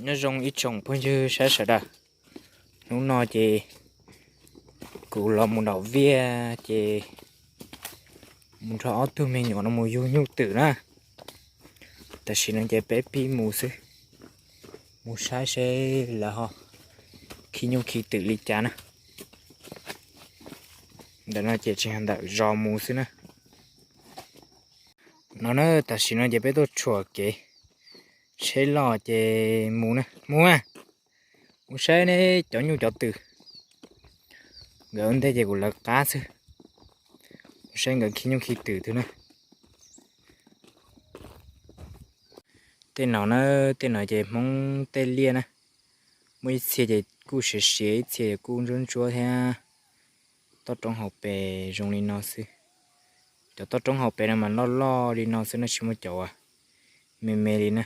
Nyob zoo ib tsoom phooj ywg saib sawv daws. Hnub no ces kuv los mus nram Viaj ces mus nrog ob tug me nyuam no mus yug nyuj twm na. Tam sim no ces peb pib mus xwb, mus saib seb lawv ho khi nyuj khi twm li cas na. Ntawm no ces tseem ntawm zos mus xwb na. No na, tam sim no ces peb tuaj tshuam kev tsheb loj ces mus na, mus na, mus saib ne cov nyuj cov twm. Nkawd ua ntej ces kuv lawv qab xwb, mus saib nkawd khi nyuj khi twm twg na. Tej no na, tej no ces Hmoob tej liaj na, muaj ib txhia ces kuj siav siav, ib txhia ces kuj ntsuab ntsuab thiab. Toj roob hauv pes zoo li no xwb. Cov toj roob hauv pes no mas loj loj li no xwb, no tsis muaj cov uas me me li na.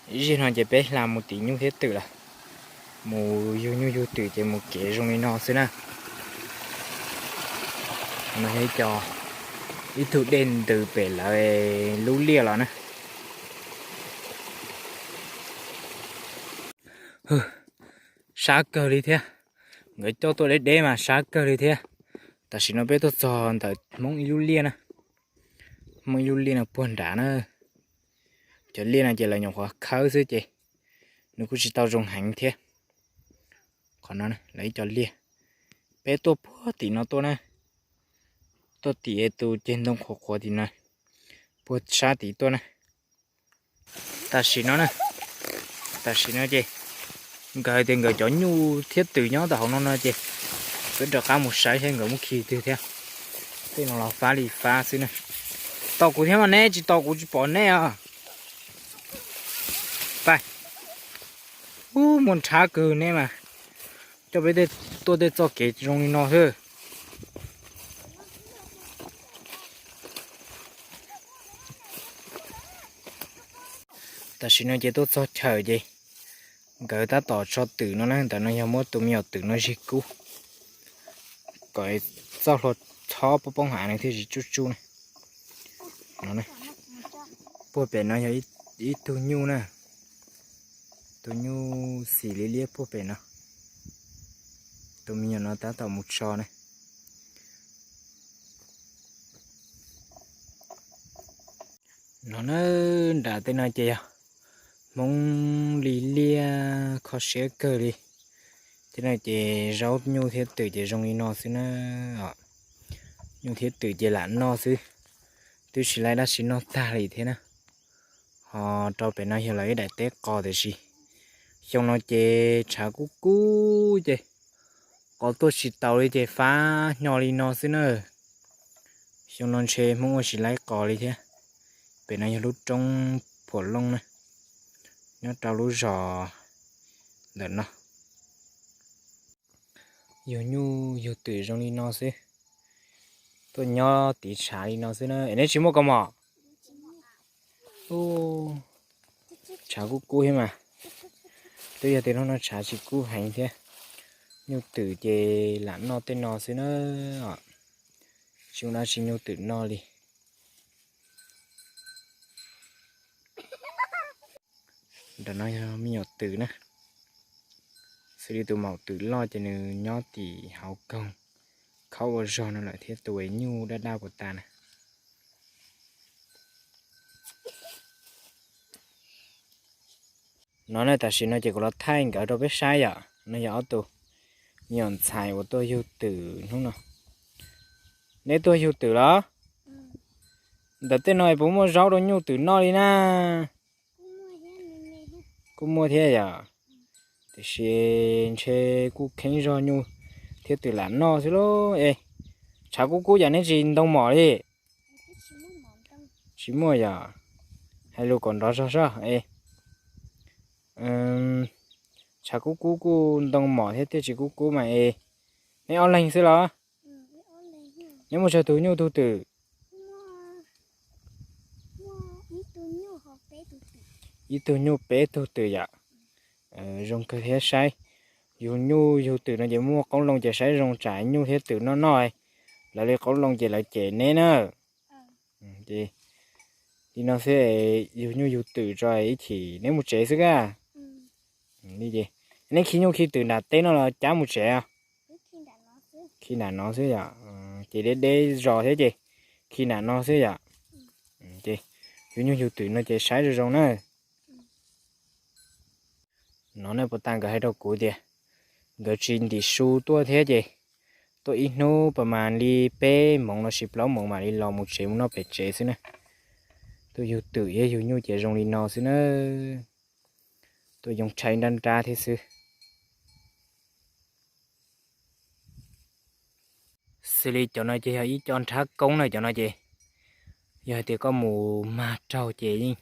Ib zig no ces peb hla mus tim nyuj thiab twm lawm, mus yug nyuj yug twm ces mus kev zoo li no xwb na. No yog ib co, ib tug dej ntws pem lawv lub liaj los na. Sab kawg li thiab, nkawd coj tuaj deb deb mas sab kawg li thiab. Tam sim no peb tuaj txog ntawm Hmoob ib lub liaj na, Hmoob ib lub liaj no puag nrad na. Cov liaj no ces lawv nyuam qhuav khawb xwb ces nws kuj tsis tau zoo heev thiab. Qhov no lawv ib co liaj, peb tuaj puag tim no tuaj na, tuaj tim tus ceg ntoo qhuav qhuav tim no, puag sab tim tuaj na. Tam sim no na, tam sim no ces nkawd hais tias nkawd cov nyuj thiab twm nyob tom hauv no no ces peb rov qab mus saib seb nkawd muab khi twg thiab. Tej no los fab li fab xwb na. Tos kuv thiab mas neb tsis tos kuv tsis pom neb os. Pab, ub, muaj nrhav kawg neb mas, coj peb tuaj tej txoj kev zoo li no xwb. Tam sim no ces tuaj txog chaw ces nkawd tab tom tso twm no na, ntawm no yog muab tus me nyuam twm no zig kub kom txoj hlua txhob poob poob hav nws thiaj tsis tsuj tsuj na. Puag pem no yog ib tug nyuj na, tus nyuj xim li liab puag pem no. Tus me nyuam no tab tom mus tso na. No na, nram tej no ces yog Hmoob li liaj kho siab kawg li. Tej no ces zaub nyuj thiab twm ces zoo li no xwb na. Nyuj thiab twm ces lam noj xwb, twb tsis laib dab tsi noj tag li thiab na. Ho rau pem no yog lawv ib daim teb qos tiam sis xyoo no ces tshav kub kub ces qos tuaj tsis taus li ces fab hnyo li no xwb na. Xyoo no ntshe Hmoob ua tsis laib qos li thiab. Pem no yog lub roob Phuam Looj na, nyob rau lub zos ntawm no. Yug nyuj yug twm zoo li no xwb, tuaj nyob tiv tshav li no xwb na. Es neb tsis muaj kaus mom? Tshav kub kub thiab mas. Twb yog tias hnub no tshav tsis kub heev thiab, nyuj twm ces lam noj tej no xwb na. Tsis ua dab tsi nyuj twm noj li. Nram no yog me nyuam twm na, xws li tus maum twm loj ces nws nyob tim hauv koog khaub ua zog no lawm thiab, tus uas nyuj daj daj puas tas na. No na, tam sim no ces kuv los thaij nkawd rau peb saib yom. No yog ob tug me nyuam ntxhais uas tuaj yug twm hnub no. Neb tuaj yug twm los? Ntawm tej no puas muaj zaub rau nyuj twm noj li na? Kuj muaj thiab yom, tiam sis ntshe kuj kheeb zog nyuj thiab twm lam noj xwb lauj. Es tshav kub kub yam neb tsis ntoo mom li? Tsis muaj yom, hais lus kom nrov zog soj es. Tshav kub kub kuj ntoo mom thiab, tej tsis kub kub mas es. Neb ob leeg xwb los? Neb muaj tsawg tus nyuj tug twm? Ib tug nyuj peb tug twm yom. Zoo kawg thiab, saib yug nyuj yug twm no ces muaj qoob loo ces saib zoo tsam nyuj thiab twm noj noj, lawv li qoob loo ces lawv cem neb na. Ces Li no xwb, yug nyuj yug twm tso ib chim neb mus tsev xwb kab. Neb khi nyuj khi twm nram teb no los cab mus tsev? Khi nram no xwb yom. Ces deb deb zos thiab ces khi nram no xwb yom. Ces yug nyuj yug twm no ces saib zoo zoo na. No nej puas tas nkawd hais rau kuv tias nkawd tsis ntim su tuaj thiab ces tuaj ib hnub pas mas li peb moos los sis plaub moos mam li los mus tsev mus noj pem tsev xwb na. Tuaj yug twm thiab yug nyuj ces zoo li no xwb na. Tuaj yoo tshai nrab nrab thiab xwb. Xws li cov no ces yog ib co nrhab koob na, cov no ces yog hais tias koj mus mag raug ces yeej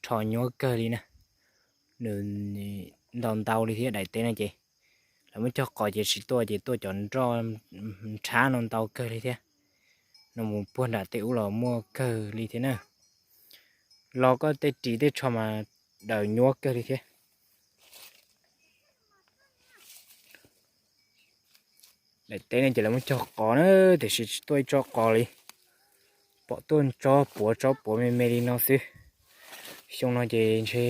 rho nyuab kawg li na. Nws ntau ntau li thiab, daim teb no ces lawv muab cog qos ces tsis tuaj, ces tuaj cov nroj nrhab no ntau kawg li thiab. No mus puag nram tej ub los muaj kawg li thiab na. Los koj tej ris tej tsho mas daws nyuab kawg li thiab. Daim teb no ces lawv muab cog qos na, tiam sis tsis tuaj ib tsob qos li. Pom tuaj tsob puav tsob puav me me li no xwb. Xyoo no ces ntshe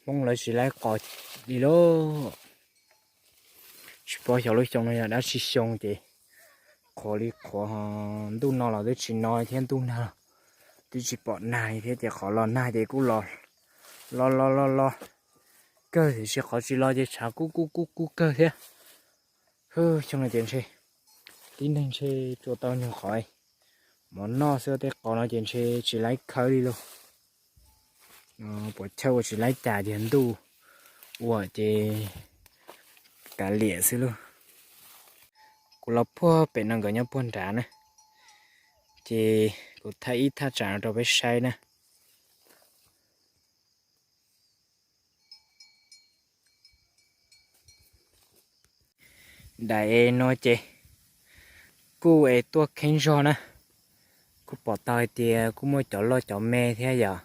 Hmoob lawv tsis laib qos li lauj. Tsis paub xyov lub xyoo no yog dab tsi xyoo ces qhuav li qhuav, ntuj no los twb tsis no thiab, ntuj nag los twb tsis pom nag li thiab, ces qhov los nag ces kuj los los los los los kawg, tiam sis qhov tsis los ces tshav kub kub kub kub kawg thiab. Xyoo no ces ntshe tib neeg ntshe tsuas tau nyuag qhov mov noj xwb, tej qos no ces ntshe tsis laib khawb li lauj. Puas chawj ua tsis laib cas, yog ntuj ua ces kav liam xwb lauj. Kuv los puag pem no, nkawd nyob puag nrad na, ces kuv thaij ib thaj tsam no rau peb saib na. Daim no ces kuj es tuaj kheeb zog na, kuj pom tau hais tias kuj muaj cov loj cov me thiab yom.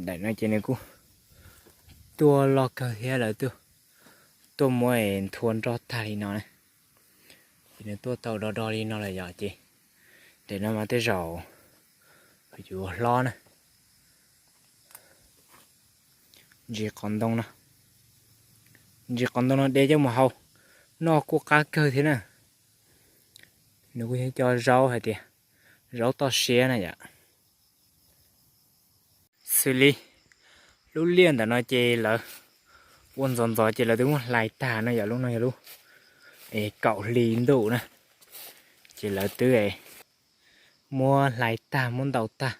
Daim no ces nws kuj tuaj loj kawg thiab, lawv tuaj muab es nthua nroj tag li no na. Ces nws tuaj tau do do li no lawm yom, ces daim no mas tej zaum yuav hlob na. Ntsis qos ntoo no, ntsis qos ntoo no de coj mus hau noj kuj qab kawg thiab na. Nws kuj yog cov zaub hais tias zaub toj siab na yom. Xws li lub liaj ntawm no ces lawv ua ntxov ntxov ces lawv twb muab hlais tag na yom. Lub no yog lub es kaum hli ntuj na, ces lawv twb muab hlais tag muab ntaus tag,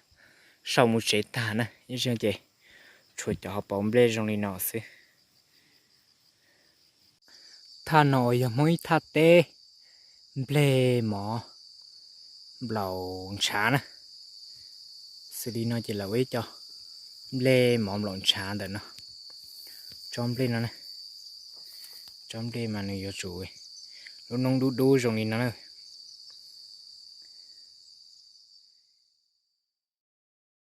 sau mus tsev tag na. Ib zaug ces tshuav cov hauv paus nplej zoo li no xwb. Thaj no uas yog Hmoob ib thaj teb nplej mov nplaum ntshav na. Xws li no ces lawv ua ib co nplej mov nplaum ntshav ntawm no. Tsob nplej no, tsob nplej mas nws yuav tsum lub noob dub dub zoo li no na.